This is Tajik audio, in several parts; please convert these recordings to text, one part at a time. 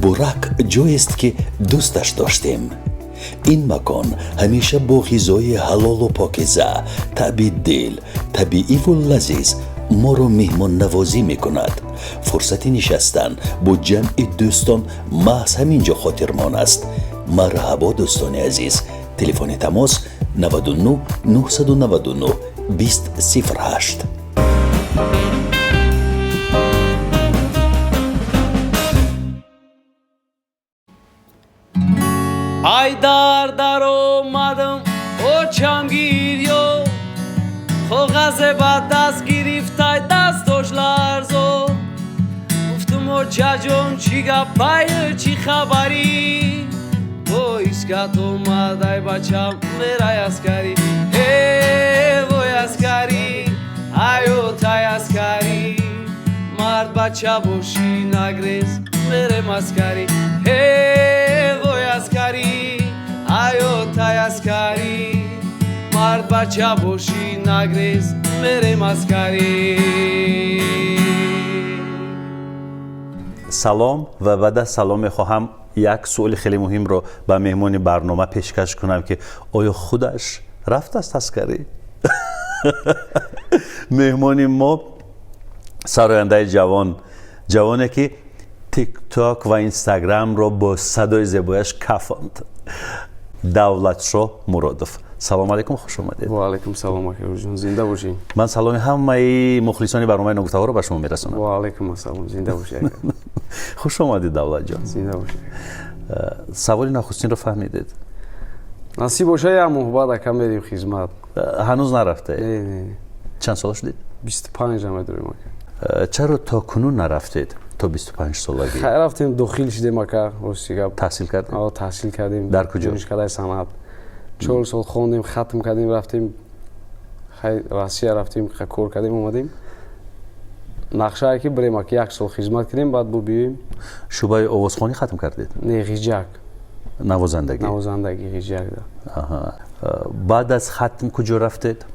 Бурак ҷоест, ки дӯсташ доштем. Ин макон ҳамеша бо ғизои ҳалолу покиза, таъби дил, табииву лазиз моро меҳмоннавозӣ мекунад. Фурсати нишастан бо ҷамъи дӯстон маҳз ҳамин ҷо хотирмон аст. Марҳабо, дӯстони азиз! Телефони тамос 99 999 20 08. Ай дар даромадам, очам гирё, коғазе ба даст гирифтай, дастош ларзо. Гуфтум: «Очаҷон, чӣ гапай, чӣ хабарӣ?» «Войскат омадай, бачам, мерай аскарӣ». Э, вой, аскарӣ, ҳаётай аскарӣ, мард бача бошӣ, нагрез, мерем аскарӣ. Э, вой, аскарӣ, ҳаётай аскарӣ, мард бача бошӣ, нагрез, мерем аскарӣ. Салом ва баъд аз салом мехоҳам як суоли хеле муҳимро ба меҳмони барнома пешкаш кунам, ки оё худаш рафтааст аскарӣ? Меҳмони мо сарояндаи ҷавон, ҷавоне, ки Тикток ва Инстаграмро бо садои зебояш кафонд, Давлатшоҳ Муродов. Салом алайкум, хуш омадед. Ва алайкум салом, акаҷон, зинда бошӣ. Ман саломи ҳамаи мухлисони барномаи Ногуфтаҳоро ба шумо мерасонам. Ва алайкум ассалом, зинда бошӣ. Хуш омадед, Давлатҷон. Зинда бошӣ. Саволи нахустинро фаҳмидед? Насиб боша, як моҳ баъд, ака, мерем хизмат. Ҳанӯз нарафтаед? Не. Чанд сола шудед? 25 медорем, ака. Чаро то кунун нарафтед, то 25 солагӣ? Хай, рафтем, дохил шудем, ака, рости гап. Таҳсил кардед? Таҳсил кардем. Дар куҷо? Донишкадаи санъат 4 сол хондем, хатм кардем, рафтем, хай, Россия рафтем, кор кардем, омадем. Нақшае ки бирем, ака, як сол хизмат кунем, баъд бо биёем. Шӯъбаи овозхонӣ хатм кардед? Не, ғиҷак. Навозандагӣ? Навозандагӣ, ғиҷак. Баъд аз хатм куҷо рафтед?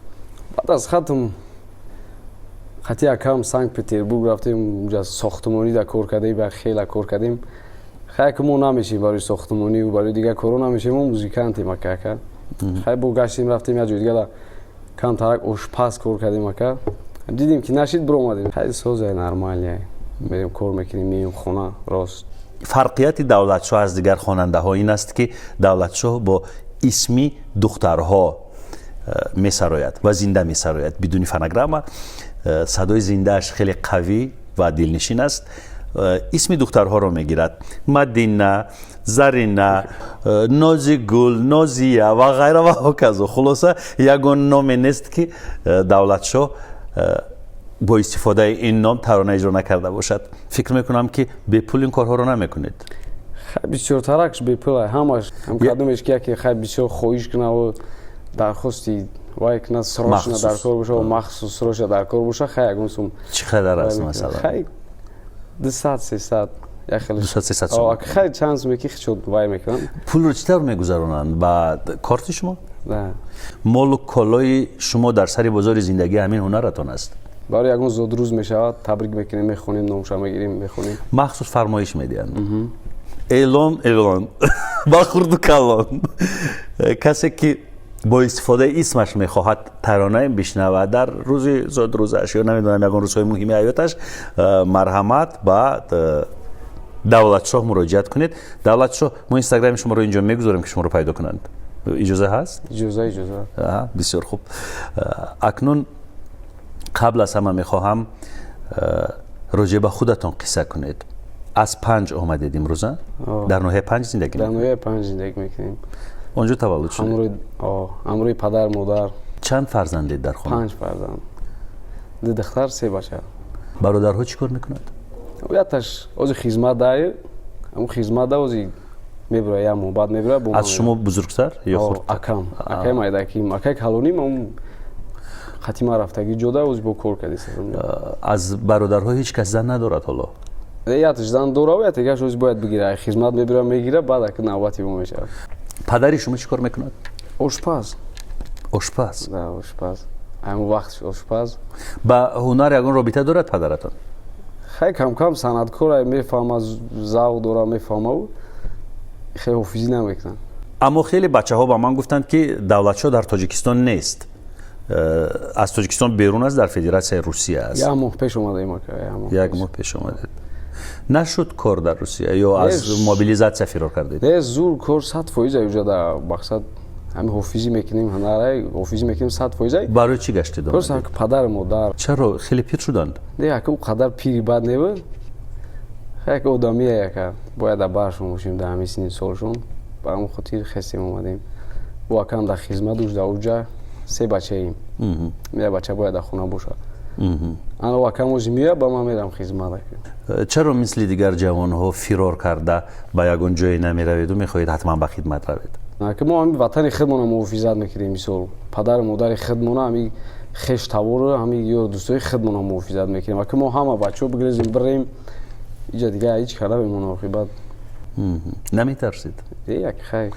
Баъд аз хатм хати акам Санкт Петербург рафтем, унҷа сохтмонида кор кардем, ба хела кор кардем. Хай, ки мо намешем барои сохтмонӣ, барои дигар коро намешем, мо музикантем, ака. Ака, хай, бо гаштем, рафтем як ҷои дигара, камтарак ошпаз кор кардем, ака. Дидем, ки нашид, биромадем. Хай, созай, нормально мерем, кор мекунем, меем хона, рост. Фарқияти Давлатшоҳ аз дигар хонандаҳо ин аст, ки Давлатшоҳ бо исми духтарҳо месарояд ва зинда месарояд, бидуни фонограмма. Садои зиндааш хеле қавӣ ва дилнишин аст. Исми духтарҳоро мегирад: Мадина, Зарина, Нозигул, Нозия ва ғайра ва ҳоказо. Хулоса, ягон номе нест, ки Давлатшоҳ бо истифодаи ин ном тарона иҷро накарда бошад. Фикр мекунам, ки бепул ин корҳоро намекунед. Бисёртаракш бепул ҳамаш. Кадомеш ки яке, хай, бисёр хоҳиш кунаву дархости вай кунад, срочно дар кор боша, махсус срочно дар кор боша, хай, ягон сум. Чӣ қадар аст, масалан? Хай, 200, 300. 200, 300 сум? Хай, чанд суме ки хичо вай мекунанд. Пулро чӣ тавр мегузаронанд? Ба корти шумо? Молу колои шумо дар сари бозори зиндагӣ ҳамин ҳунаратон аст. Барои ягон зодрӯз мешавад, табрик мекунем, мехонем, номша мегирем, мехонем. Махсус фармоиш медиҳанд? Эълон, эълон ба хурду калон: касе ки бо истифодаи исмаш мехоҳад таронае бишнавад дар рӯзи зодрӯзаш ё, намедонам, ягон рӯзҳои муҳими ҳаёташ, марҳамат, ба Давлатшоҳ муроҷиат кунед. Давлатшоҳ, мо Инстаграми шуморо инҷо мегузорем, ки шуморо пайдо кунанд. Иҷоза ҳаст? Иҷоза, иҷоза. Бисёр хуб. Акнун қабл аз ҳама мехоҳам роҷеъ ба худатон қисса кунед. Аз Панҷ омадед имрӯза? Дар ноҳияи Панҷ зиндагӣ? Дар ноҳияи Панҷ зиндагӣ мекунем. Онҷо таваллуд шудед? Ҳамроҳи падар, модар. Чанд фарзандед дар хона? Панҷ фарзанд: ду духтар, се бача. Бародарҳо чӣ кор мекунанд? Якташ ози хизмат даю, ҳамун хизмат да, ози мебура, як моҳ баъд мебура. Аз шумо бузургтар ё хурд? Акам, акаи майдаким, акаи калоним, ҳамун хатима рафтагӣ ҷода, ози бо кор кардист. Аз бародарҳо ҳеҷ кас зан надорад ҳоло? Якташ зан дора, яктагаш ози бояд бигира, хизмат мебура, мегира, баъд ака навбати мо мешавад. Падари шумо чӣ кор мекунад? Ошпаз. Ошпаз? Да, ошпаз, ҳамун вақт ошпаз. Ба ҳунар ягон робита дорад падаратон? Хай, кам-кам санъаткора мефаҳма, завқ дора, мефаҳма, хеле ҳофизӣ намекунад. Аммо хеле бачаҳо ба ман гуфтанд, ки Давлатшоҳ дар Тоҷикистон нест, аз Тоҷикистон берун аст, дар Федератсияи Русия аст. Як моҳ пеш омадаем. Як моҳ пеш омадед. Нашуд кор дар Русия ё аз мобилизатсия фирор кардед? Не, зур кор 100% уҷа да мақсад ҳами ҳофизӣ мекунем, ҳунарай ҳофизӣ мекунем 100%. Барои чӣ гаштед? Просто падару модар. Чаро, хеле пир шуданд? Не, ака, ӯ қадар пири бад небуд. Як одамие, яка бояд дар баршон бошем дар ҳамин синни солшон. Ба ҳамон хотир хестем, омадем. Ӯ акам дар хизмат уш, дар уҷа се бачаем, як бача бояд дар хона бошад. Ана акам ози меояд, ба ман мерам хизмат. Чаро мисли дигар ҷавонҳо фирор карда ба ягон ҷое намераведу мехоҳед ҳатман ба хидмат равед? Ки мо ҳами ватани худмона муҳофизат мекунем. Мисол, падару модари худмона, ҳами хеш тавору, ҳами ёру дӯстои худмона муҳофизат мекунем. Аки мо ҳама бачаҳо бигрезем, бирем, иҷа дига ҳеҷ карда мемона оқибат. Наметарсед? Як хай.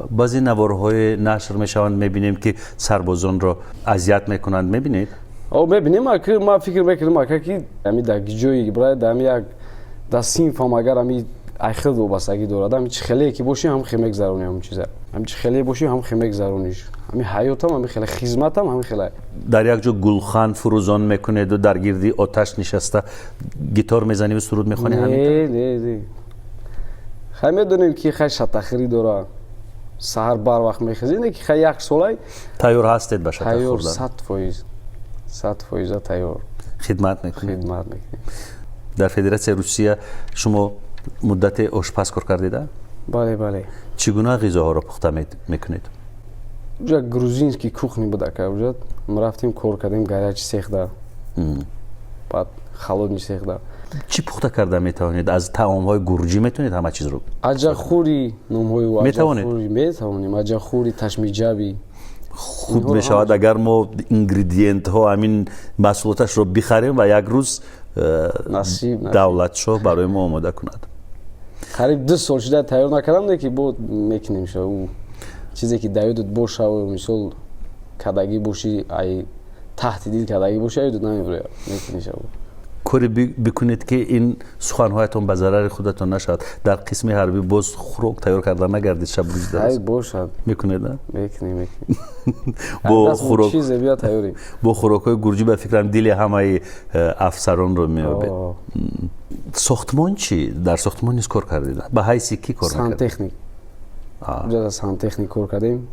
Баъзе наворҳои нашр мешаванд, мебинем, ки сарбозонро азият мекунанд, мебинед? О, мебинем. Аки ман фикр мекунам, ака, ки ами дар ҷои бирай, дар ами як дар синфам, агар ами ай худ вобастагӣ дорад, ами чӣ хеле ки бошӣ, ҳам хе мегзаронӣ ҳамн чиза, ами чӣ хеле бошӣ, ҳам хе мегзарониш, ҳами ҳаётам ҳами хеле, хизматам ҳами хеле. Дар як ҷо гулхан фурӯзон мекунеду дар гирди оташ нишаста гитор мезаниву суруд мехонӣ? Не, не, не, хай, медонем, ки хай шатахирӣ дора, саҳар барвақт мехезӣ, не ки хай як солай. Тайёр ҳастед ба шатах? Тайёр, 100%, 100%-а тайёр. Хидмат мекунед? Хидмат мекунем. Дар Федератсияи Русия шумо муддате ошпаз кор кардеда? Бале, бале. Чӣ гуна ғизоҳоро пухта мекунед? Уҷа грузинский кухня буд, ака. Уҷа рафтем, кор кардем горячий цехда, баъд холодный цехда. Чӣ пухта карда метавонед? Аз таомҳои гурҷӣ метавонед ҳама чизро? Аҷахури, номҳои. Метавонед? Метавонем, аҷахури, ташмиҷаби. Хуб мешавад, агар мо ингредиентҳо, ҳамин маҳсулоташро бихарем ва як рӯз Давлатшоҳ барои мо омода кунад. Қариб 2 сол шуда тайёр накардам, не ки бо мекунем ша. Ӯ чизе ки дар ёдат боша, мисол, кадагӣ бошӣ, ай таҳти дил кадагӣ бошӣ, ёдат намебуря, мекунӣ ша. Коре бикунед, ки ин суханҳоятон ба зарари худатон нашавад. Дар қисми ҳарбӣ боз хӯрок тайёр карда нагардед шабрӯз. Ай, бошад. Мекунед? Мекунем, мекунем. Бо хӯрок чизе бия, тайёрем. Бо хӯрокҳои гурҷӣ, ба фикрам, дили ҳамаи афсаронро меёбед. Сохтмон чӣ? Дар сохтмон низ кор кардед? Ба ҳайси кӣ кор? Сантехник. Сантехник кор кардем.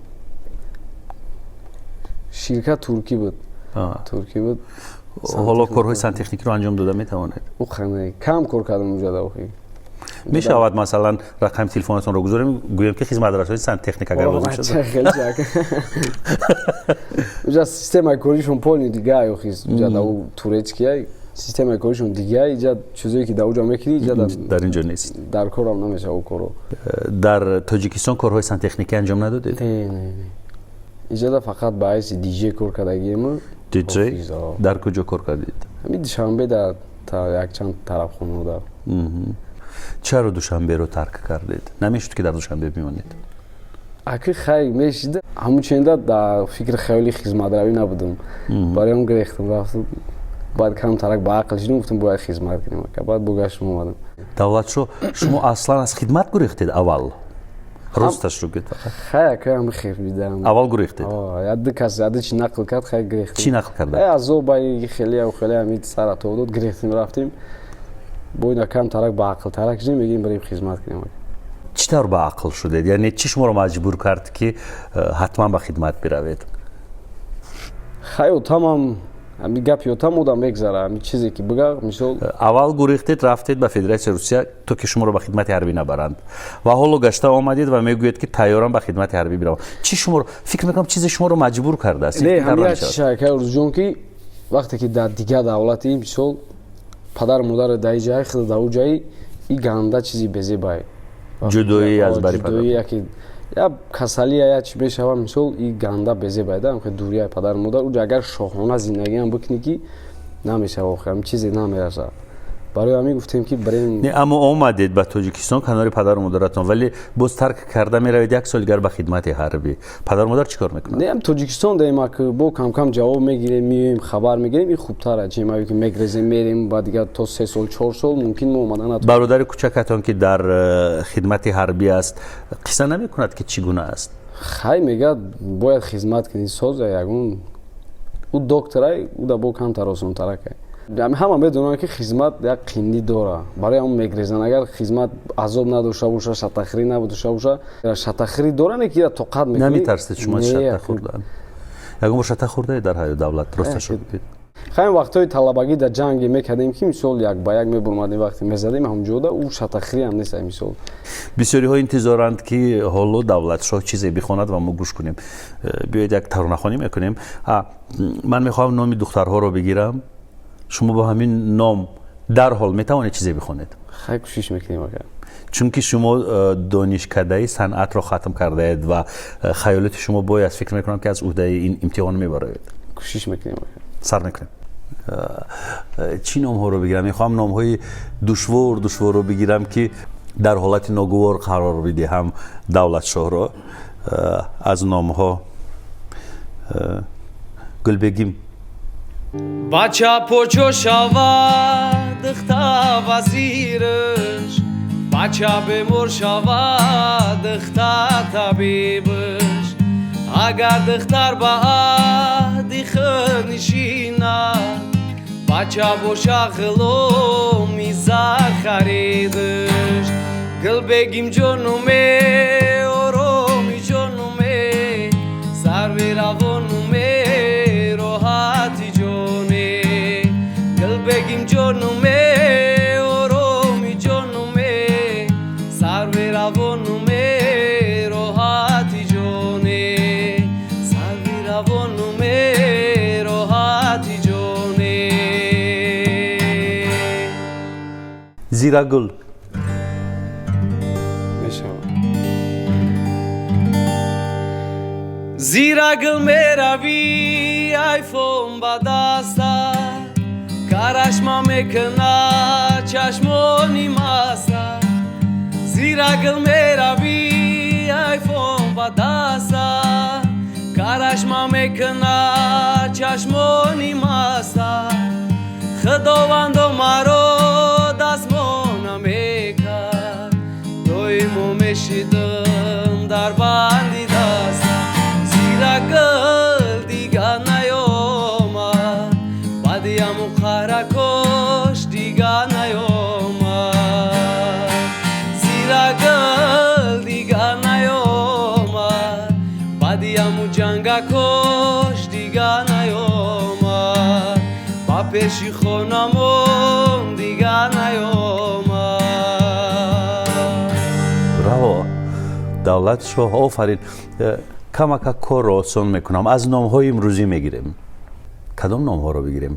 Ширкат туркӣ буд, туркӣ буд. Ҳоло корҳои сантехникиро анҷом дода метавонед? Кам кор кардам уҷада охи. Мешавад, масалан, рақами телефонатонро гузорем, гӯем, ки хизматрасони сантехник агар лозим шуд? Уҷа системаи коришон полный дига охи. Уҷа да турецкия системаи коришон дига. Иҷа чизое ки дар уҷа мекунӣ, иҷа дар инҷо нест. Дар корам намешава ӯ коро. Дар Тоҷикистон корҳои сантехникӣ анҷом надодед? Не, не, не, иҷада фақат ба ҳайси диҷе кор кардагиему. Диҷей? Дар куҷо кор кардед? Ҳами Душанбе, дар якчанд тарабхонаҳо. Чаро Душанберо тарк кардед? Намешуд, ки дар Душанбе бимонед? Аки, хай, мешида. Ҳамун ченда дар фикри хаёли хизматравӣ набудам, барои он гирехтам, рафтам. Баъд камтарак ба ақл шидам, гуфтам, бояд хизмат кунем. Баъд бугаштам, омадам. Давлатшо, шумо аслан аз хидмат гурехтед аввал? Росташро гӯед фақат. Хай, ака, ҳами хер бидам. Аввал гурехтед? Яду кас яду чи нақл кард, хай, гирехтем. Чӣ нақл карда? Азобаи хеле хеле ҳами сара тоб дод, гирехтем, рафтем. Бо ина камтарак ба ақлтарак шидем, мегӯем, барем хизмат кунем. Чӣ тавр ба ақл шудед? Яъне чӣ шуморо маҷбур кард, ки ҳатман ба хидмат биравед? Хай, отамам, ҳами гапи отам одам мегзара, ҳами чизе ки бига, мисол. Аввал гурехтед, рафтед ба Федератсияи Русия, то ки шуморо ба хидмати ҳарбӣ набаранд, ва ҳоло гашта омадед ва мегӯед, ки тайёрам ба хидмати ҳарбӣ биравам. Чӣ шуморо, фикр мекунам, чизе шуморо маҷбур кардааст. Не, ҳами чиша, Рӯзҷон, ки вақте ки дар дигар давлати, мисол, падару модари дар ҷай, худ дар ҷаи, и ганда чизи безебай. Ҷудоӣ аз бари падар, яке я касалия, я чӣ мешава, мисол, и ганда безебайда, дурияи падару модар. Уҷа агар шоҳона зиндагиам бикунӣ, ки намешава, охи ҳам чизе намераса. Барои ҳамин гуфтем ки барем. Не, аммо омадед ба Тоҷикистон канори падару модаратон, вале боз тарк карда меравед як сол дигар ба хидмати ҳарбӣ. Падару модар чӣ кор мекунанд? Не, ам Тоҷикистон даем, бо кам-кам ҷавоб мегирем, меоем, хабар мегирем, ин хубтар аст, чем ки мегрезем, мерем, ба дигар то 3 сол, 4 сол мумкин мо омадан натавонем. Бародари кучакатон ки дар хидмати ҳарбӣ аст, қисса намекунад ки чӣ гуна аст? Хай, мегӯяд, бояд хизмат кунӣ, соза ягон ӯ докторай, ӯ да бо камтар осонтаракай. Ҳама медонанд ки хизмат як қиндӣ дора, барои ҳамон мегрезанд. Агар хизмат азоб надошта боша, шатахирӣ надошта боша, шатахирӣ дора, не ки тоқат мекунӣ. Намитарсед шумо аз шата хӯрдан? Ягон бор шата хӯрдаед дар ҳаёт, Давлат? Росташо бигӯед. Хайм, вақтҳои талабагӣ дар ҷанге мекардем, ки мисол як ба як мебурмадем, вақте мезадем ҳамҷода, ӯ шатахирӣ ҳам нест, мисол. Бисёриҳо интизоранд, ки ҳоло Давлатшоҳ чизе бихонад ва мо гӯш кунем. Биёед, як таронахонӣ мекунем. Ман мехоҳам номи духтарҳоро бигирам, шумо бо ҳамин ном дарҳол метавонед чизе бихонед? Хай, кӯшиш мекунем, ака. Чунки шумо донишкадаи санъатро хатм кардаед ва хаёлоти шумо бояд, фикр мекунам, ки аз уҳдаи ин имтиҳон мебароед. Кӯшиш мекунем, ака. Сар мекунем. Чӣ номҳоро бигирам? Мехоҳам номҳои душвор душворро бигирам, ки дар ҳолати ногувор қарор бидиҳам Давлатшоҳро. Аз номҳо Гулбегим. Бача почо шавад, духта вазираш, бача бемор шавад, духта табибаш. Агар духтар ба аҳди худ нишинад, бача боша ғуломи зар харидаш. Гулбегим ҷонуме, ороми ҷонуме, сарви равонуме, роҳати ҷоне. Гулбегим ҷонуме, ороми ҷонуме, сарви равонуме, роҳати ҷоне, сарви равонуме, роҳати ҷоне. Зирагул. Мешавад. Зирагул, меравӣ, айфон ба даста, карашма мекунад чашмони маста. Зирагул, меравӣ, айфон ба даста, карашма мекунад чашмони маста. Худовандо маро дастмона мекард, доимо мешидам дар банди даста. Зирагул дига наёмад, баъдиаму қаҳракош дига наёмад. Зирагул дига наёмад, баъдиаму ҷангакош дига наёмад, ба пеши хонамон дига наёмад. Браво, Давлатшоҳ, офарин. Камака корро осон мекунам, аз номҳои имрӯзӣ мегирем. Кадом номҳоро бигирем?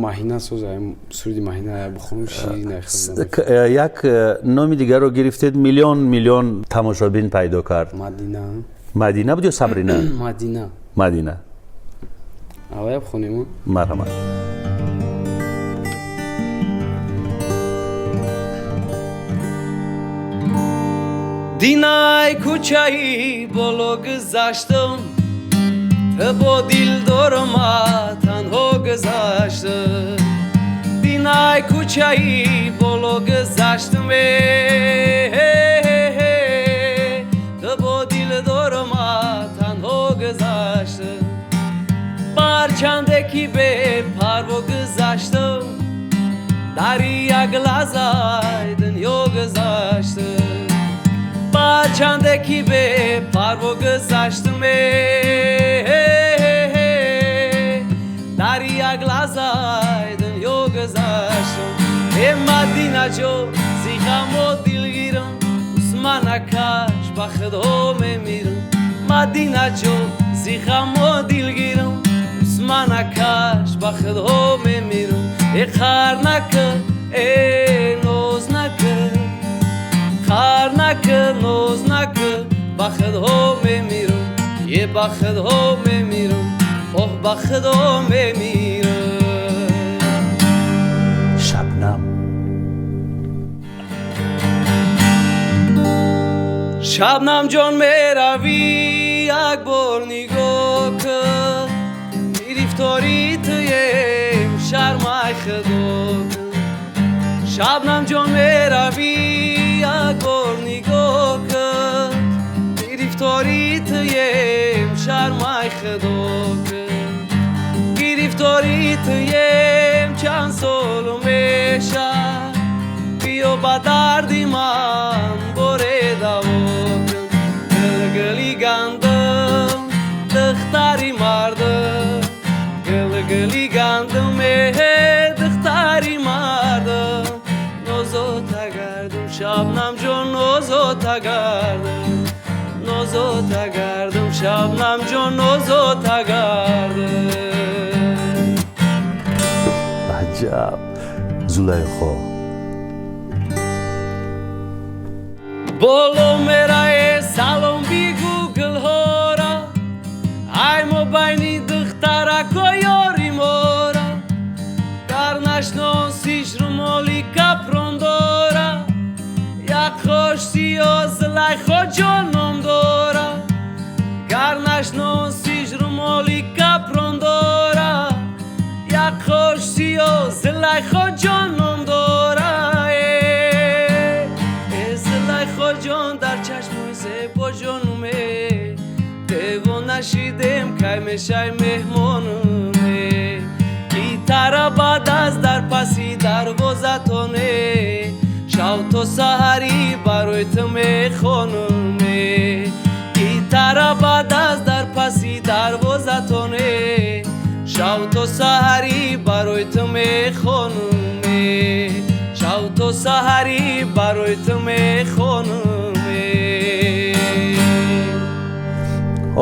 Маҳина соза, суруди Маҳина бихонум, ширина. Як номи дигарро гирифтед, миллион миллион тамошобин пайдо кард. Мадина. Мадина буд ё Сабрина? Мадина. Мадина. Аввая бихонем. Марҳамат. Динай кӯчаи боло гузаштам, ту бо дилдорума танҳо гузаштам. Динай кӯчаи боло гузаштам, ту бо дилдорума танҳо гузаштам. Барчанде ки бепарво гузаштам, дар як лаҳзаи дунё гузаштам. Барчанде ки бепарво гузаштам, дар як лаҳзаи дунё гузаштам. Э Мадинаҷон, зи ғамо дилгирам, Усманакаш ба худо мемирам. Мадинаҷон, зи ғамо дилгирам, Усманакаш ба худо мемирам. Э қар нака, э ноз нака, қар нака, ноз нака, ба худо мемирам. Е ба худо мемирам, оҳ, ба худо мемирам. Шабнам ҷон, меравӣ, як бор нигоҳ кун, гирифтори туем, шармай худо кун. Шабнам ҷон, меравӣ, як бор нигоҳ кун, гирифтори туем, шармай худо кун. Гирифтори туем чанд солу меша, биё ба дарди ман боре даво кун. Гилгили гандум, духтари мардум, гилгили гандум, эҳе, духтари мардум, нозота гардум, Шабнам ҷон, нозота гардум, нозота гардум, Шабнам ҷон, нозота гардум. Аҷаб! Зулайхо. Боло мерае, салом бигӯ гулҳора, ай мобайни духтарако ёри мора, гар нашносиш румоли капрон дора, як хош сиё Зулайхо ҷон ном дора, гар нашносиш румоли капрон дора, як хош сиё Зулайхо ҷон ном дора. Зулайхо ҷон, дар чашмои зебо ҷонуме, девона шидем, кай мешай меҳмонуме, гитара ба даст дар паси дарвозатоне, шав то саҳарӣ барои ту мехонуме, гитара ба даст дар паси дарвозатоне, шав то саҳарӣ барои ту мехонуме, шав то саҳарӣ барои ту мехонуме.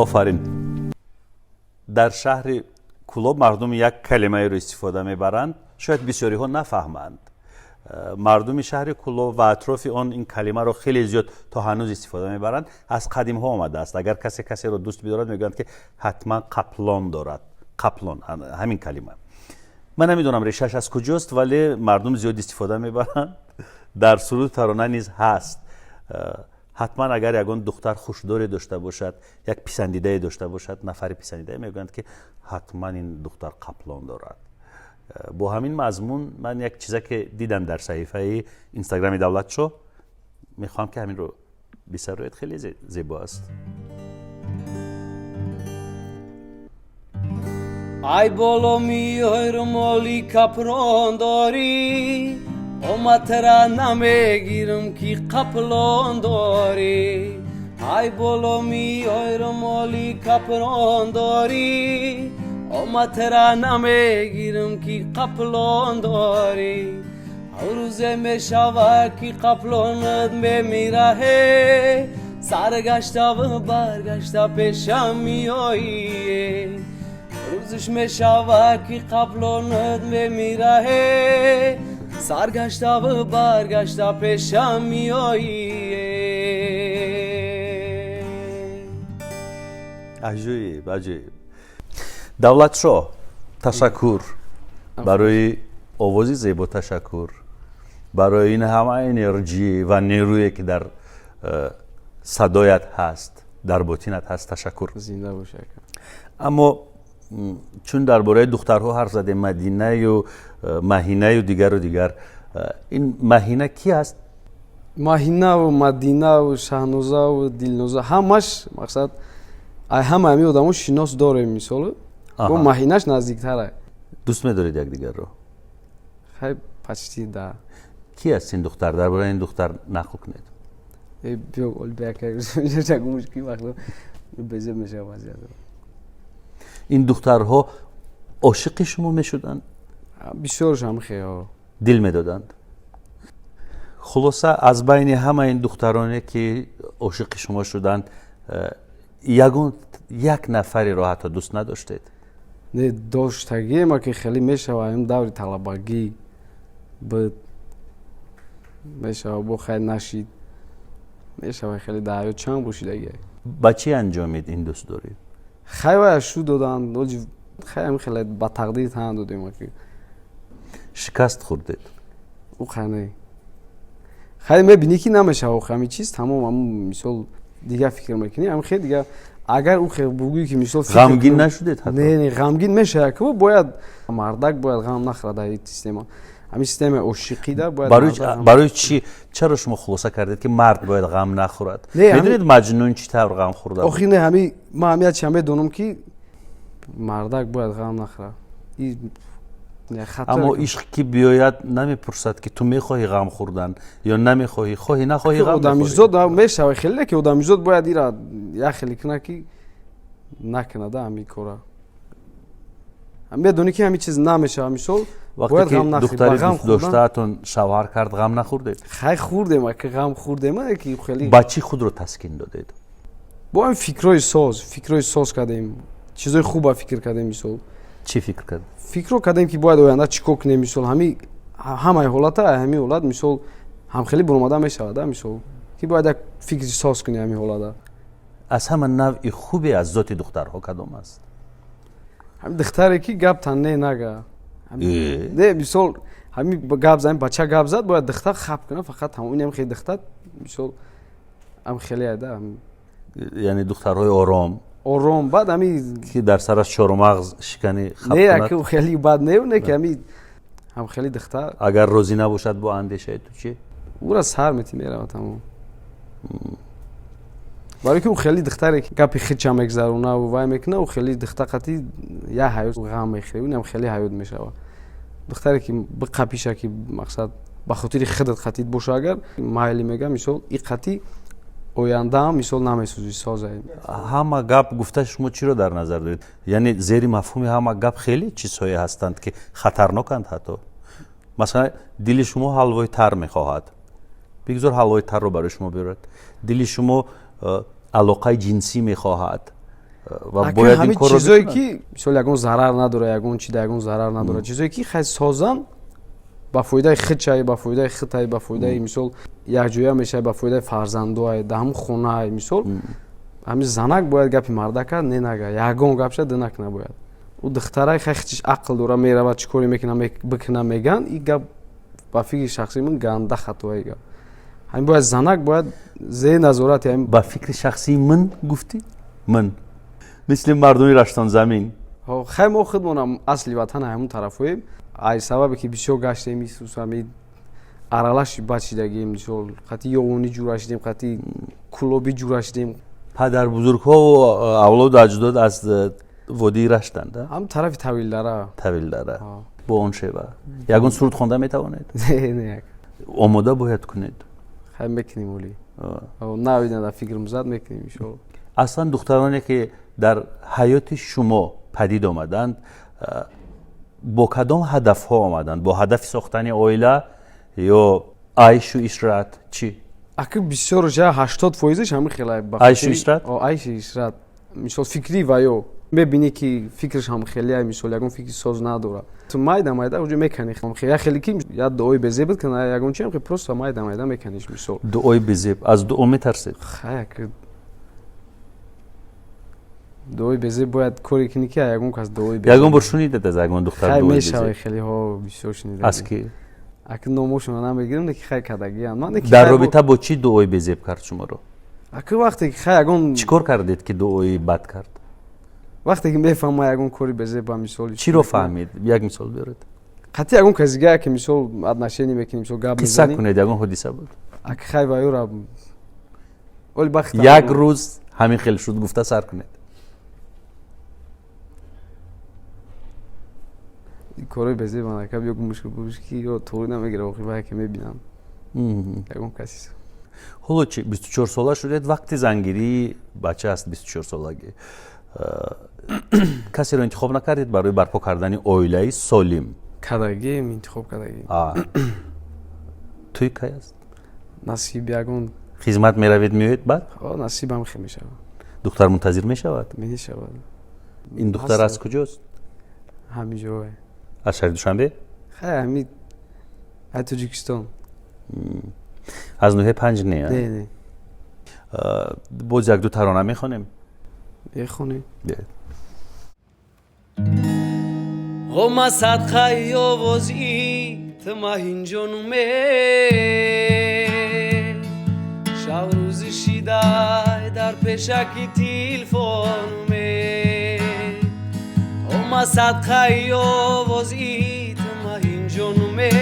Офарин! Дар шаҳри Кӯлоб мардум як калимаеро истифода мебаранд, шояд бисёриҳо нафаҳманд. Мардуми шаҳри Кӯлоб ва атрофи он ин калимаро хеле зиёд то ҳанӯз истифода мебаранд, аз қадимҳо омадааст. Агар касе касеро дӯст бидорад, мегӯянд, ки ҳатман қаплон дорад. Қаплон, ҳамин калима. Ман намедонам, решааш аз куҷост, вале мардум зиёд истифода мебаранд. Дар суруд тарона низ ҳаст. Ҳатман агар ягон духтар хушдоре дошта бошад, як писандидае дошта бошад, нафари писандидае, мегӯянд, ки ҳатман ин духтар қаплон дорад. Бо ҳамин мазмун ман як чизе ки дидам дар саҳифаи инстаграми Давлатшоҳ, мехоҳам, ки ҳаминро бисароед, хеле зебо аст. Ай боло миёй, румоли капрон дорӣ, омадтара намегирам, ки қаплон дорӣ. Ай боло миёй, румоли капрон дорӣ, омадтара намегирам, ки қаплон дорӣ. Рӯзе мешавад, ки қаплонат мемираҳе, саргаштаву баргашта пешам меоӣ. Рӯзиш мешавад, ки қаплонат мемираҳе, саргаштаву баргашта пешам меоӣ. Аҷоиб, аҷоиб! Давлатшоҳ, ташаккур барои овози зебо, ташаккур барои ин ҳама энерҷӣ ва нерӯе, ки дар садоят ҳаст, дар ботинат ҳаст. Ташаккур. Зинда бош, ака. Аммо чун дар бораи духтарҳо ҳарф задем, Мадинаю Маҳинаю дигару дигар, ин Маҳина ки аст? Маҳинаву Мадинаву Шаҳнозаву Дилноза ҳамаш, мақсад, ай ҳама ҳами одамо шинос дорем, мисол, бо Маҳинаш наздиктара. Дӯст медоред якдигарро? Хай, почти да. Ки аст ин духтар? Дар бораи ин духтар нақл кунед. Биё, безеб мешава вазъият. Ин духтарҳо ошиқи шумо мешуданд? Бисёрш ҳамхе. Дил медоданд. Хулоса, аз байни ҳама ин духтароне, ки ошиқи шумо шуданд, ягон як нафареро ҳатто дӯст надоштед? Не, доштагиема, ки хеле мешава, ин даври талабагӣ буд, мешава, бо хай нашид, мешава, хеле дар ҳаёт чанд бошидаги. Ба чӣ анҷомид ин дӯстдорӣ? Хай, вая шу доданд, хай, ҳами хеле ба тақдир тан додем ки. Шикаст хӯрдед? Ӯ қане, хай, мебинӣ, ки намешава, ҳами чиз тамом, ҳамун мисол. Дига фикр мекунӣ, ҳам хел дига агар ӯ хел бугӯӣ ки мисол ғамгин нашудед ҳатто? Не, не, ғамгин мешавад, ки бояд мардак бояд ғам нахӯрад дар ин система. Ҳамин системаи ошиқида бояд барои чӣ? Чаро шумо хулоса кардед, ки мард бояд ғам нахӯрад? Медонед, Маҷнун чӣ тавр ғам хӯрда? Охи не, ҳами ман ҳамият чӣ медонам, ки мардак бояд ғам нахӯрад. Аммо ишқ ки биёяд, намепурсад, ки ту мехоҳӣ ғам хӯрдан ё намехоҳӣ. Хоҳӣ нахоҳӣ, ғам. Одамизод мешава хеле, ки одамизод бояд ира як хеле кунад, ки накунада ҳамин кора. Медонӣ, ки ҳамин чиз намешава, мисол. Вақте ки духтари дӯстдоштаатон шавҳар кард, ғам нахӯрдед? Хай, хӯрдем, ки ғам хӯрдем, ки хеле. Ба чӣ худро таскин додед? Бо ҳамин фикрҳои соз, фикрҳои соз кардем, чизои хуба фикр кардем, мисол. Чӣ фикр кардед? Фикрро кардем, ки бояд оянда чӣ кор кунем, мисол, ҳами ҳамаи ҳолата, ҳамин ҳолат, мисол, ҳамхеле буромада мешавад, мисол, ки бояд як фикри соз кунӣ ҳамин ҳолата. Аз ҳама навъи хубе аз зоти духтарҳо кадом аст? Ҳамин духтаре, ки гаптан не нага. Не, мисол, ҳамин гап зад, бача гап зад, бояд духтар хап кунад, фақат ҳамин ҳам хеле духтар, мисол, ҳам хеле ада. Яъне духтарҳои ором? Ором, баъд ҳами ки дар сараш чормағз шикани хап. Не, аки хеле бад не, не, ки ҳами ҳам хеле духтар. Агар розӣ набошад бо андешаи ту чӣ? Ӯра сар мети, меравад, тамом. Барои ки ӯ хеле духтаре, ки гапи хича мегзаронаву вай мекуна, ӯ хеле духтар қати як ҳаёт ғам мехӯре, инам хеле ҳаёт мешавад. Духтаре, ки биқапиша, ки мақсад ба хотири худат қатид боша, агар майли мега, мисол, и қати ояндаам, мисол, намесӯзи, соза. Ҳама гап гуфта, шумо чиро дар назар доред? Яъне зери мафҳуми ҳама гап хеле чизҳое ҳастанд, ки хатарноканд ҳатто. Масалан, дили шумо ҳалвои тар мехоҳад, бигзор ҳалвои тарро барои шумо биёрад. Дили шумо алоқаи ҷинсӣ мехоҳад ва бояд ин корро. Чизое, ки мисол ягон зарар надора, ягон чи да ягон зарар надора, чизое, ки хай созан, ба фоидаи худчай, ба фоидаи худай, ба фоидаи, мисол, якҷоя мешавад, ба фоидаи фарзандоай, да ҳамун хонаай. Мисол, ҳамин занак бояд гапи мардака не нага, ягон гапша д накуна бояд. Ӯ духтарай хай хичиш ақл дора, меравад, чӣ коре мекуна, бикуна меган. И гап ба фикри шахсии ман ганда хатои гап. Ҳамин бояд занак бояд зери назорати ҳамин. Ба фикри шахсии ман гуфтӣ, ман мисли мардуми раштонзамин. Хай, мо худмонам асли ватан ҳамун тарафоем. Ай сабабе, ки бисёр гаштем, ами аралаш бад шидагем, мисол, қати ёвонӣ ҷура шидем, қати кулобӣ ҷура шидем. Падарбузургҳову авлоду аҷдод аз водии Раштанд? Ҳам тарафи Тавилдара. Тавилдара. Бо он шева ягон суруд хонда метавонед? Не. Омода бояд кунед. Хай, мекунем, оли навида дар фикрам зад, мекунем, иншоалло. Аслан духтароне, ки дар ҳаёти шумо падид омаданд, бо кадом ҳадафҳо омаданд? Бо ҳадафи сохтани оила ё айшу ишрат, чӣ? Аки бисёр жа 80%-аш ҳамин хела. Айшу ишрат. Айшу ишрат, мисол, фикрӣ ва ё мебинӣ, ки фикраш ҳам хеле, мисол, ягон фикри соз надорад, ту майда майда уҷо меканӣ, як хеле ки як дуои безеб кана, ягон чи, просто майда майда меканиш, мисол. Дуои безеб? Аз дуо метарсед? Хай, дуои безеб бояд коре кунӣ, ки ягон кас дуои. Ягон бор шунидед аз ягон духтар? Хай, мешавад, хелеҳо бисёр шунида. Аз ки? Аки номошона намегирам, ки хай кадагиян. Дар робита бо чӣ дуои безеб кард шуморо? Аки вақте ки хай ягон. Чӣ кор кардед, ки дуои бад кард? Вақте ки мефаҳма ягон кори безеба, мисол. Чиро фаҳмид? Як мисол биёред. Қатъи ягон каси дига, ки, мисол, отношение мекунем, мисол, гап. Қисса кунед, ягон ҳодиса буд. Аки хай ва юра оли бахт. Як рӯз ҳамин хел шуд гуфта сар кунед. Корои безеба накаб ё мушкил буш, ки ё тоғри намегира, охи вая ки мебинам ягон каси. Ҳоло чи, 24 сола шудед, вақти зангирии бача аст 24 солагӣ. Касеро интихоб накардед барои барпо кардани оилаи солим? Кардагием, интихоб кардагием. Тӯй кай аст? Насиб ягон. Хизмат меравед, меоед, баъд? Насибам хел мешавад. Духтар мунтазир мешавад? Мешавад. Ин духтар аз куҷост? Ҳамин ҷое. Аз шаҳри Душанбе? Хай, ҳами ай Тоҷикистон. Аз ноҳияи Панҷ не? Не, не. Боз якду тарона мехонем. Мехонем. Ма садқаи овози ту маҳинҷонуме, шаврӯзи шидай. Пешаки телефонуме, ма садқаи овози ту, маҳинҷонуме.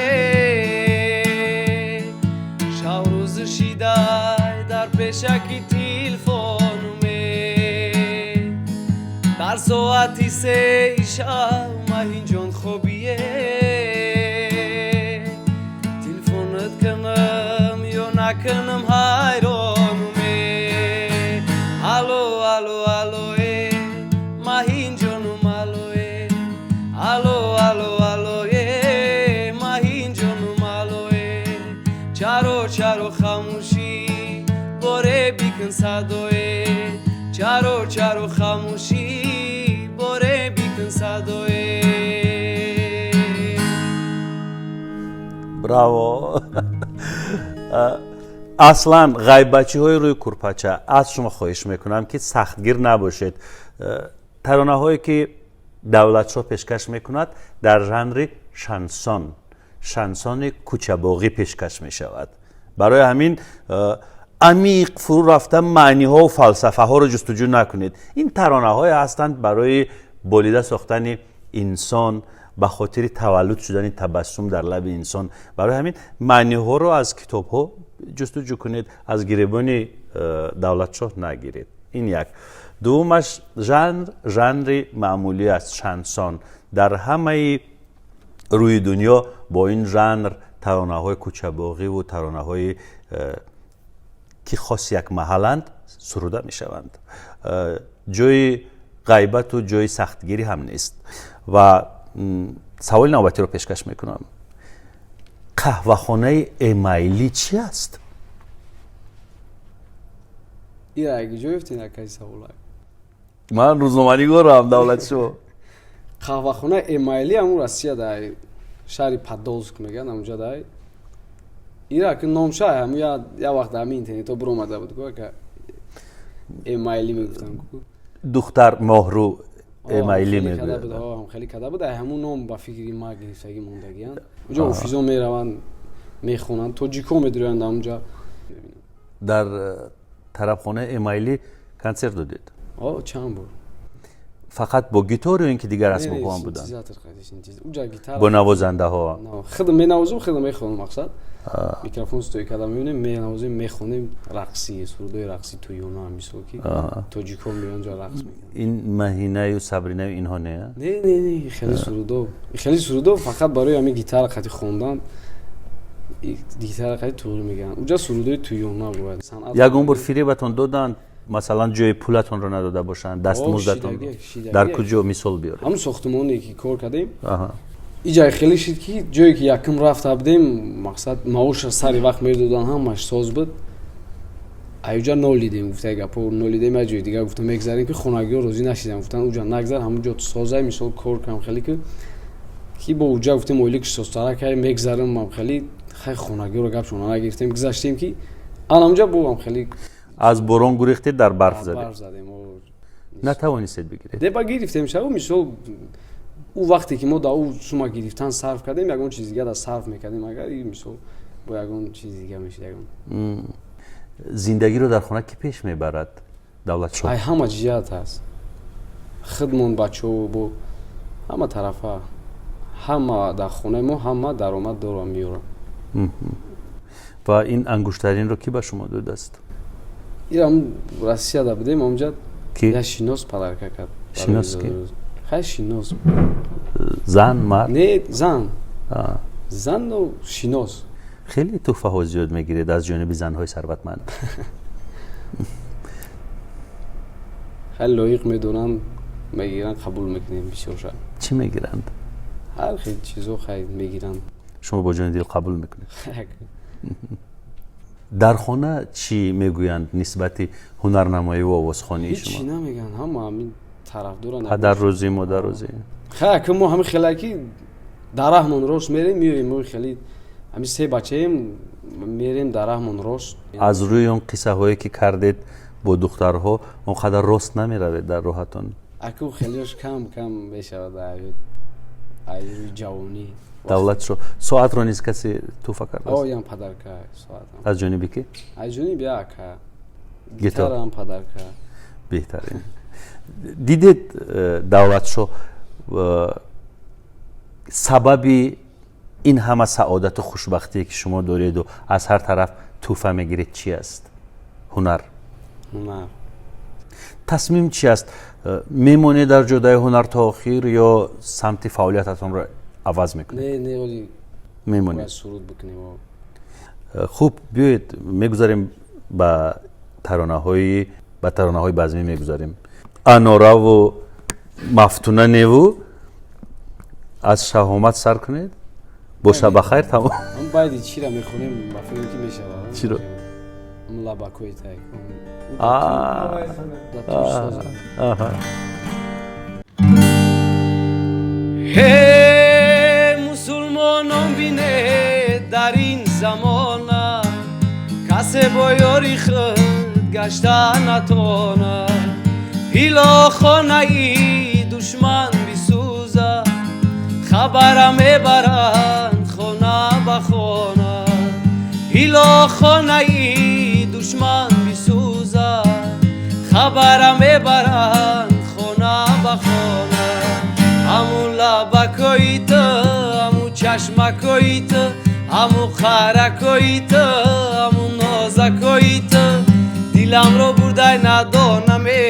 Шаврӯз шидай дар пешаки телефонуме, дар соати 3 шав, маҳинҷон, хобие. Телефонат кунам ё накунам, ҳайронуме. Алло, алло, алло, э, маҳинҷонум, алло, э, алло, алло, алло, э, маҳинҷонум, алло, э. Чаро, чаро хамӯшӣ? Боре бикун садое. Чаро, чаро хамӯшӣ? Боре бикун садое. Браво! Аслан, ғайбачиҳои рӯи курпача, аз шумо хоҳиш мекунам, ки сахтгир набошед. Таронаҳое, ки Давлатшоҳ пешкаш мекунад, дар жанри шансон, шансони кӯчабоғӣ пешкаш мешавад. Барои ҳамин амиқ фурӯ рафта, маъниҳову фалсафаҳоро ҷустуҷӯ накунед. Ин таронаҳое ҳастанд барои болида сохтани инсон, ба хотири таваллуд шудани табассум дар лаби инсон. Барои ҳамин маъниҳоро аз китобҳо ҷустуҷӯ кунед, аз гиребони Давлатшоҳ нагиред. Ин як. Дуввумаш, жанр жанри маъмулӣ аст, шансон. Дар ҳамаи рӯи дунё бо ин жанр таронаҳои кӯчабоғиву таронаҳои ки хоси як маҳалланд суруда мешаванд. Ҷои ғайбату ҷои сахтгирӣ ҳам нест. Ва саволи навбатиро пешкаш мекунам: қаҳвахонаи Эмайлӣ чӣ аст? Ира ҷо ёфтин, акаи, савола? Ман рӯзноманигорам, Давлатшоҳ. Қаҳвахонаи Эмайли ҳамун Россия дай, шаҳри Подолск мегӯянд, ҳамунҷа дай. Ира ки номша ҳаму як вақт ҳами интернетҳо биромада буд ку, ака, Эмайли мегуфтанд ку. Духтар моҳрӯ Эмайли мегӯяд. Мегӯяд. Хеле када буд, ҳамун ном ба фикри ма гирифтагӣ мондагиянд. Унҷо офизо мераванд, мехонанд, тоҷико медурӯянд ҳамунҷа. Дар тарабхонаи Эмайли консерт додед? О, чанд бор. Фақат бо гитор ё ин ки дигар асбобҳо ҳам буданд? Бо навозандаҳо? Худам менавозум, худам мехонам. Мақсад, микрофон стойка да мебинем, менавозем, мехонем, рақси, сурудои рақси тӯёна, мисол, ки тоҷико меоянд, ҷо рақс мекунанд. Ин Маҳинаю Сабринаю инҳо не? Не, не, не, хеле сурудо, хеле сурудо фақат барои ҳамин гитара қати хондан, гитара қати туғри мегӯянд. Уҷа сурудои тӯёна бояд санъат. Ягон бор фиребатон доданд, масалан, ҷои пулатонро надода бошанд, дастмуздатон? Дар куҷо, мисол биёред? Ҳамун сохтумоне ки кор кардем, иҷай хеле шид, ки ҷое ки якум рафта будем, мақсад, маоша сари вақт медодан, ҳамаш соз буд. Аюҷа нолидем, гуфта гапо, нолидем. Як ҷои дигар гуфта мегзарем, ки хонагиҳо розӣ нашидам, гуфтан уҷа нагзар, ҳамун ҷо созай, мисол, кор кам хеле ки бо уҷа гуфтем, ойлик созтара кай мегзарем. Ам хеле хай хонагиҳоро гапшона нагирифтем, гузаштем, ки анамҷа бо ам хеле. Аз борон гурехтед, дар барф задед? Барф задем. Натавонистед бигиред? Деба гирифтем шаву, мисол, ӯ вақте ки мо да ӯ сума гирифтан сарф кардем, ягон чиз дига да сарф мекардем, агар мисол, бо ягон чиз дига мешид, ягон. Зиндагиро дар хона кӣ пеш мебарад, Давлатшоҳ? Ай ҳама ҷиҳат аст, худмон, бачаҳо, бо ҳама тарафа. Ҳама дар хонаи мо ҳама даромад дорам, меёрам. Ва ин ангуштаринро кӣ ба шумо додааст? Ирам Россияда будем, онҷа Ки? я шинос подарка кард. Шинос ки? Хай, шинос. Зан, мард? Не, зан. Зану шинос. Хеле тӯҳфаҳо зиёд мегиред аз ҷониби занҳои сарватманд. Хеле лоиқ медонанд, мегиранд, қабул мекунем бисёр ша. Чӣ мегиранд? Ҳар хел чизо хай мегиранд. Шумо бо ҷони дил қабул мекунед? Дар хона чӣ мегӯянд нисбати ҳунарнамоиву овозхонии Ҳеҷ чӣ шумо? намегӯянд, ҳама ҳамин тарафдоранд. Падар розӣ, модар розӣ? Хай, ки мо ҳами хеле ки дар раҳмон рост мерем, меоем. Мо хеле ҳами се бачаем, мерем дар раҳмон рост. Аз рӯи он қиссаҳое, ки кардед бо духтарҳо, он қадар рост намеравед дар роҳатон. Аку хелеаш кам кам мешавад ай рӯи ҷавонӣ. Давлатшо, соатро низ касе тӯҳфа кардааст? Оям подарка, соатам. Аз ҷониби кӣ? Аз ҷониби ака. Гитар? Гитарам подарка. Беҳтарин. Дидед, Давлатшо, сабаби ин ҳама саодату хушбахтие, ки шумо дореду аз ҳар тараф тӯҳфа мегиред, чи аст? Ҳунар. Ҳунар. Тасмим чи аст? Мемонед дар ҷодаи ҳунар то охир ё самти фаъолиятатонро иваз мекунед? Не, не, оли. Мемонед. Бояд суруд бикунем. Хуб, биёед, мегузарем ба таронаҳои базмӣ мегузарем. Анораву мафтуна неву аз шаҳомат сар кунед, боша ба хайр, тамом. Ҳам байди чира мехонем, ба фикр ки мешавад. Чиро? Ҳам лабакои тай. А, аҳа. Ҳе мусулмонон, бинед, дар ин замона касе бо ёри худ гашта натона. Ҳилохонаи душман бисӯза, хабара мебаранд хона ба хона. Ҳилохонаи душман бисӯза, хабара мебаранд хона ба хона. Ҳамун лабакои ту, ҳамун чашмакои ту, ҳамун қаракои ту, ҳамун нозакои ту диламро бурдай, надонаме,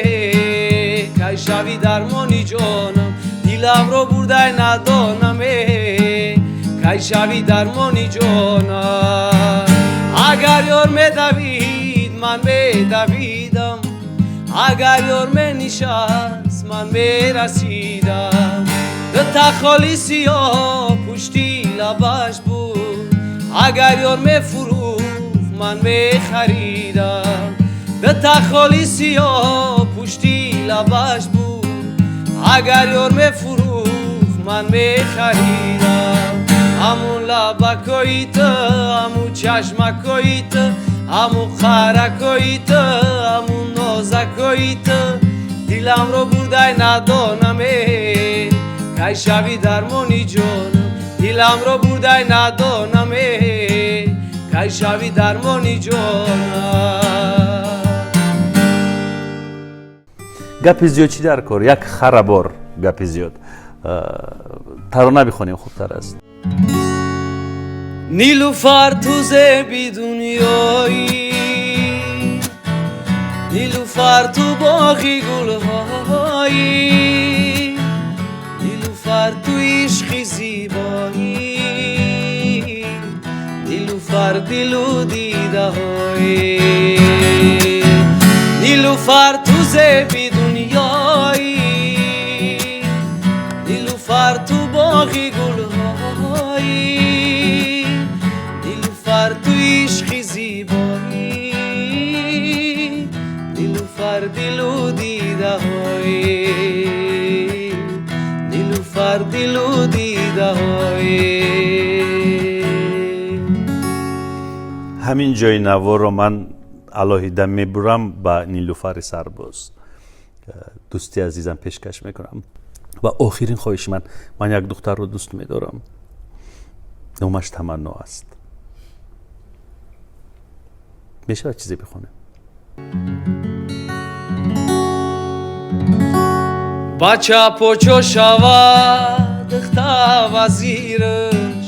кай шави дармони ҷонам. Диламро бурдай, надонаме, кай шави дармони ҷонам. Агар ёр медавид, ман медавидам, агар ёр менишаст, ман мерасидам. Дута холи сиёҳ пушти лабаш буд, агар ёр мефурӯхт, ман мехаридам. Дута холи сиёҳ пушти лабаш буд, агар ёр мефурӯхт, ман мехаридам. Ҳамун лабакои ту, ҳамун чашмакои ту, ҳамун қаракои ту, ҳамун нозакои ту диламро бурдай, надонаме, кай шави дармони ҷонам. Диламро бурдай, надонаме, кай шави дармони ҷонам. Гапи зиёд чӣ дар кор, як харабор гапи зиёд. Тарона бихонем, хубтар аст. Нилуфар, ту зеби дунёӣ, Нилуфар, ту боғи гулҳоӣ, Нилуфар, ту ишқи зебоӣ, Нилуфар, дилу дидаҳоӣ. Нилуфар, ту зеби дунёӣ, Нилуфар, ту боғи гулҳоӣ, Нилуфар, ту ишқи зебоӣ, Нилуфар, дилу дидаҳоӣ, Нилуфар, дилу дидаҳоӣ. Ҳамин ҷои наворро ман алоҳида мебурам, ба Нилуфари сарбоз, дӯсти азизам, пешкаш мекунам. Ва охирин хоҳиши ман: ман як духтарро дӯст медорам, номаш Таманно аст. Мешавад чизе бихонем? Бача почо шавад, духта вазираш,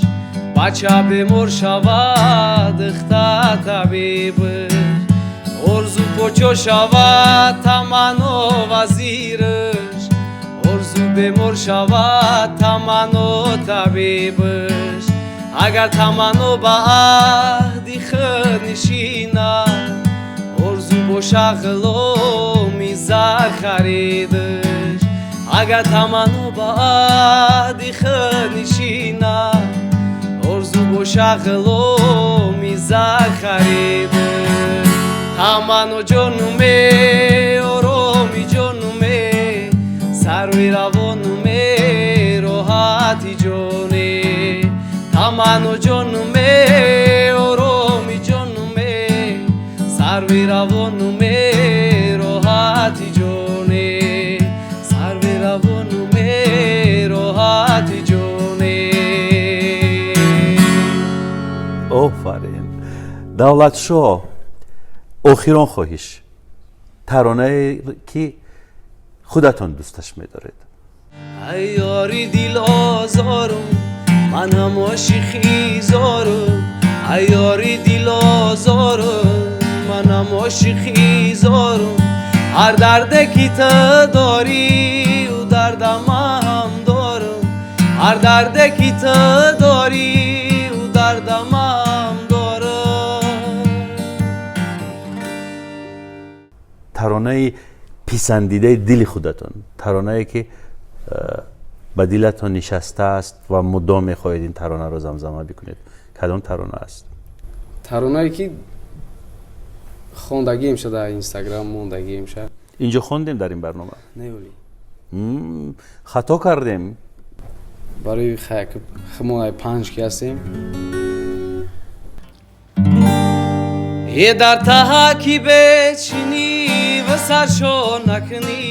бача бемор шавад, духта табибаш. Орзу почо шавад, Таманно вазираш, орзу бемор шавад, Таманно табибаш. Агар Таманно ба аҳди худ нишинад, орзу боша ғуломи зар харидаш. Агар Таманно ба аҳди худ нишинад, орзу боша ғуломи зар харидаш. Таманно ҷонуме, ороми ҷонуме, сарви равонуме, роҳати ҷоне. Таманно ҷонуме, ороми ҷонуме, сарви равонуме, роҳати ҷоне, сарви равонуме, роҳати ҷоне. Офарин, Давлатшоҳ. Охирон хоҳиш: Таронае ки худатон дӯсташ медоред. Ай ёри дилозорум, ман ҳам ошиқи зорум. Ай ёри дилозорум, ман ҳам ошиқи зорум. Ҳар дарде ки ту дорӣ, ӯ дарда ман ҳам дорум. Ҳар дарде ки ту дорӣ, ӯ дарда ман ҳам дорум. Таронаи писандидаи дили худатон, таронае ки ба дилатон нишастааст ва мудом мехоҳед ин таронаро замзама бикунед, кадом тарона аст? Таронае ки хондагием ша дар Инстаграм, мондагием ша. Инҷо хондем дар ин барнома? Не, оли. Хато кардем. Барои мо панҷ ки ҳастем. Е дар таҳа ки бечинӣ ва саршо накунӣ,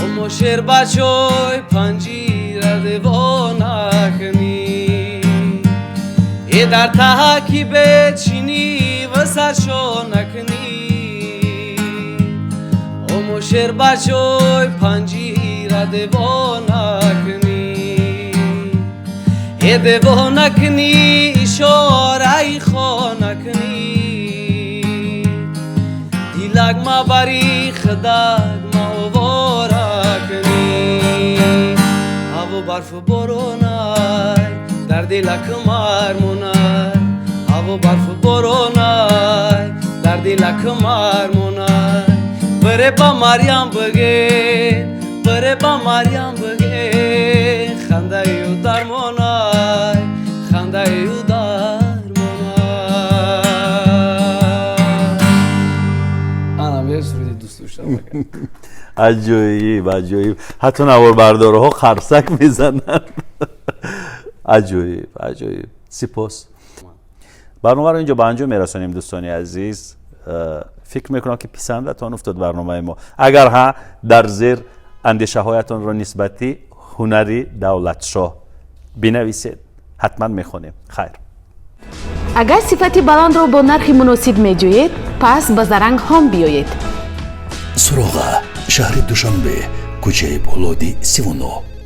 омо шербачой панҷира девона кунӣ. Е дар таҳа ки бечинӣ ва саршо накунӣ, омо шербачой панҷира девона кунӣ. Е девона кунӣ, ишораи хона кунӣ, дилак ма бари худак ма овора кунӣ. Ҳаво барфу боронай, дар дилак мармонай. Ҳаво барфу боронай, дар дилак мармонай. Бире ба Марьям биге, бире ба Марьям биге, хандаи ӯ дармонай, хандаи ӯ дармонай. Анам як суруди дӯст доштам. Аҷоиб, аҷоиб. Ҳатто наворбардорҳо қарсак мезананд. Аҷоиб, аҷоиб. Сипос. Барномаро инҷо ба анҷом мерасонем, дӯстони азиз. Фикр мекунам ки писандатон уфтод барномаи мо. Агар ҳа, дар зер андешаҳоятонро нисбати ҳунари Давлатшоҳ бинависед, ҳатман мехонем. Хайр. Агар сифати баландро бо нархи муносиб меҷӯед, пас ба Заранг Ҳом биёед. Суроға: шаҳри Душанбе, кӯчаи Полоди 39.